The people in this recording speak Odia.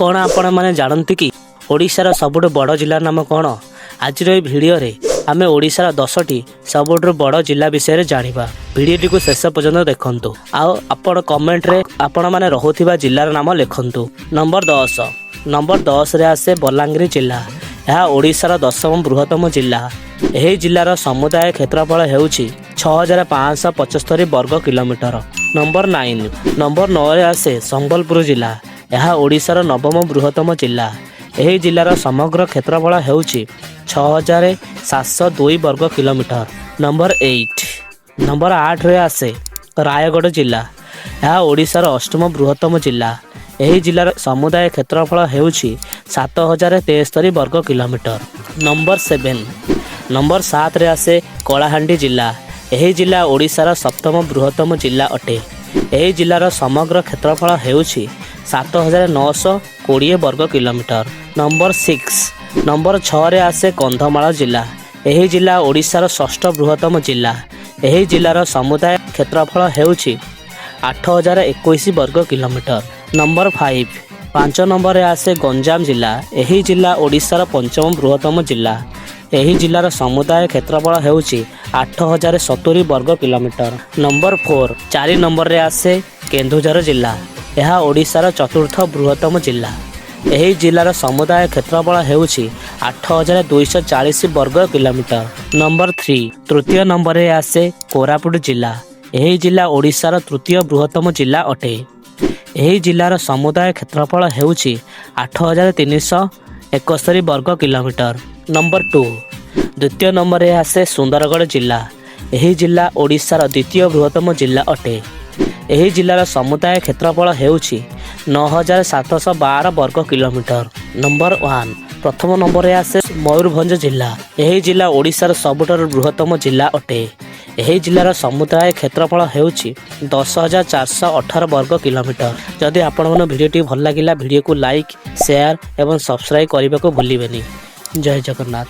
କ'ଣ ଆପଣମାନେ ଜାଣନ୍ତି କି, ଓଡ଼ିଶାର ସବୁଠୁ ବଡ଼ ଜିଲ୍ଲାର ନାମ କ'ଣ? ଆଜିର ଏହି ଭିଡ଼ିଓରେ ଆମେ ଓଡ଼ିଶାର 10ଟି ସବୁଠୁ ବଡ଼ ଜିଲ୍ଲା ବିଷୟରେ ଜାଣିବା। ଭିଡ଼ିଓଟିକୁ ଶେଷ ପର୍ଯ୍ୟନ୍ତ ଦେଖନ୍ତୁ ଆଉ ଆପଣ କମେଣ୍ଟରେ ଆପଣମାନେ ରହୁଥିବା ଜିଲ୍ଲାର ନାମ ଲେଖନ୍ତୁ। ନମ୍ବର 10। ନମ୍ବର 10ରେ ଆସେ ବଲାଙ୍ଗୀର ଜିଲ୍ଲା। ଏହା ଓଡ଼ିଶାର ଦଶମ ବୃହତ୍ତମ ଜିଲ୍ଲା। ଏହି ଜିଲ୍ଲାର ସମୁଦାୟ କ୍ଷେତ୍ରଫଳ ହେଉଛି 6575 ବର୍ଗ କିଲୋମିଟର। Number 9। Number 9ରେ ଆସେ ସମ୍ବଲପୁର ଜିଲ୍ଲା। ଏହା ଓଡ଼ିଶାର ନବମ ବୃହତ୍ତମ ଜିଲ୍ଲା। ଏହି ଜିଲ୍ଲାର ସମଗ୍ର କ୍ଷେତ୍ରଫଳ ହେଉଛି 6702 ବର୍ଗ କିଲୋମିଟର। Number 8। Number 8ରେ ଆସେ ରାୟଗଡ଼ ଜିଲ୍ଲା। ଏହା ଓଡ଼ିଶାର ଅଷ୍ଟମ ବୃହତ୍ତମ ଜିଲ୍ଲା। ଏହି ଜିଲ୍ଲାର ସମୁଦାୟ କ୍ଷେତ୍ରଫଳ ହେଉଛି 7073 ବର୍ଗ କିଲୋମିଟର। Number 7। Number 7ରେ ଆସେ କଳାହାଣ୍ଡି ଜିଲ୍ଲା। ଏହି ଜିଲ୍ଲା ଓଡ଼ିଶାର ସପ୍ତମ ବୃହତ୍ତମ ଜିଲ୍ଲା ଅଟେ। ଏହି ଜିଲ୍ଲାର ସମଗ୍ର କ୍ଷେତ୍ରଫଳ ହେଉଛି 7920 ବର୍ଗ କିଲୋମିଟର। Number 6। Number 6ରେ ଆସେ କନ୍ଧମାଳ ଜିଲ୍ଲା। ଏହି ଜିଲ୍ଲା ଓଡ଼ିଶାର ଷଷ୍ଠ ବୃହତ୍ତମ ଜିଲ୍ଲା। ଏହି ଜିଲ୍ଲାର ସମୁଦାୟ କ୍ଷେତ୍ରଫଳ ହେଉଛି 8021 ବର୍ଗ କିଲୋମିଟର। ନମ୍ବର 5। 5 ନମ୍ବରରେ ଆସେ ଗଞ୍ଜାମ ଜିଲ୍ଲା। ଏହି ଜିଲ୍ଲା ଓଡ଼ିଶାର ପଞ୍ଚମ ବୃହତ୍ତମ ଜିଲ୍ଲା। ଏହି ଜିଲ୍ଲାର ସମୁଦାୟ କ୍ଷେତ୍ରଫଳ ହେଉଛି 8070 ବର୍ଗ କିଲୋମିଟର। ନମ୍ବର 4। 4 ନମ୍ବରରେ ଆସେ କେନ୍ଦୁଝର ଜିଲ୍ଲା। ଏହା ଓଡ଼ିଶାର ଚତୁର୍ଥ ବୃହତ୍ତମ ଜିଲ୍ଲା। ଏହି ଜିଲ୍ଲାର ସମୁଦାୟ କ୍ଷେତ୍ରଫଳ ହେଉଛି 8240 ବର୍ଗ କିଲୋମିଟର। ନମ୍ବର 3। ତୃତୀୟ ନମ୍ବରରେ ଆସେ କୋରାପୁଟ ଜିଲ୍ଲା। ଏହି ଜିଲ୍ଲା ଓଡ଼ିଶାର ତୃତୀୟ ବୃହତ୍ତମ ଜିଲ୍ଲା ଅଟେ। ଏହି ଜିଲ୍ଲାର ସମୁଦାୟ କ୍ଷେତ୍ରଫଳ ହେଉଛି 8371 ବର୍ଗ କିଲୋମିଟର। ନମ୍ବର 2। ଦ୍ୱିତୀୟ ନମ୍ବରରେ ଆସେ ସୁନ୍ଦରଗଡ଼ ଜିଲ୍ଲା। ଏହି ଜିଲ୍ଲା ଓଡ଼ିଶାର ଦ୍ୱିତୀୟ ବୃହତ୍ତମ ଜିଲ୍ଲା ଅଟେ। ଏହି ଜିଲ୍ଲାର ସମୁଦାୟ କ୍ଷେତ୍ରଫଳ ହେଉଛି 9712 ବର୍ଗ କିଲୋମିଟର। ନମ୍ବର 1। ପ୍ରଥମ ନମ୍ବରରେ ଆସେ ମୟୂରଭଞ୍ଜ ଜିଲ୍ଲା। ଏହି ଜିଲ୍ଲା ଓଡ଼ିଶାର ସବୁଠାରୁ ବୃହତ୍ତମ ଜିଲ୍ଲା ଅଟେ। ଏହି ଜିଲ୍ଲାର ସମୁଦାୟ କ୍ଷେତ୍ରଫଳ ହେଉଛି 10,418 ବର୍ଗ କିଲୋମିଟର। ଯଦି ଆପଣମାନଙ୍କ ଭିଡ଼ିଓଟି ଭଲ ଲାଗିଲା, ଭିଡ଼ିଓକୁ ଲାଇକ୍, ସେୟାର ଏବଂ ସବସ୍କ୍ରାଇବ୍ କରିବାକୁ ଭୁଲିବେନି। ଜୟ ଜଗନ୍ନାଥ।